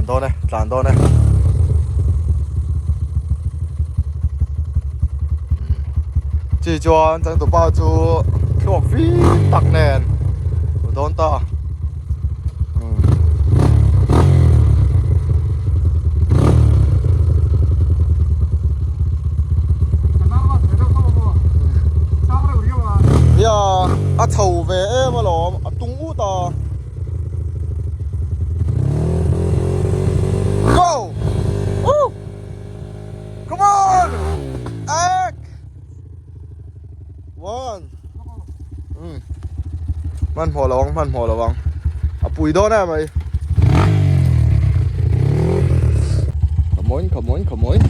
dawn e tlan dawn e chi chuan changtupa chu thluak fim tak nen a dawn ta. Nia a chho ve em alawm a tung ut a. Go! Woo! Come on! Ek! One. Um. Hmanhmawh lo ang, hmanhmawh lo ang. A pui dawn em mai. Come on, come on, come on.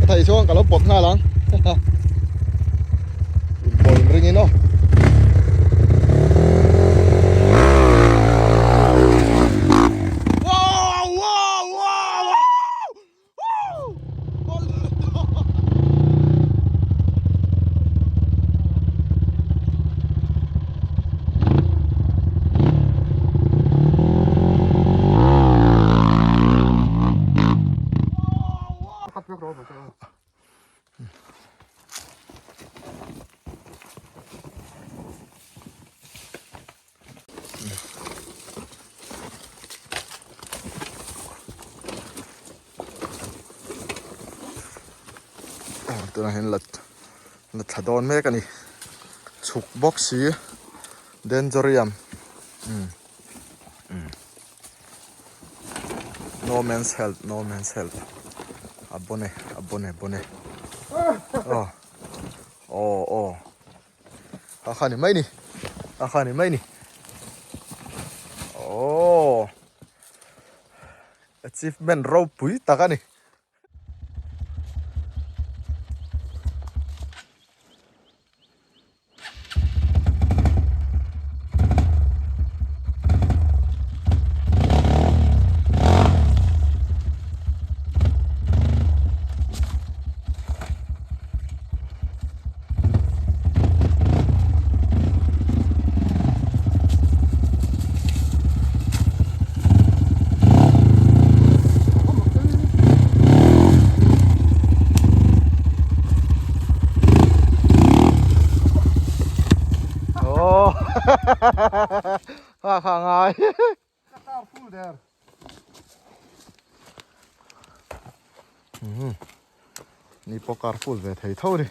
Ka theih chuan ka lo pawt nghal ang. Inpawh inring in aw. Wow! Wow! Wow! Tunah hian la la thla dawn mek a ni chhuk bawk si dendorium umm umm no man's help no man's help a bawne a bawne bawne aw aw aw. A kha ni mai ni a kha ni mai ni oh achievement ropui tak a ni. Oh, ha ha ngai. Full der. Ni pawh kar full ve thei tho ni.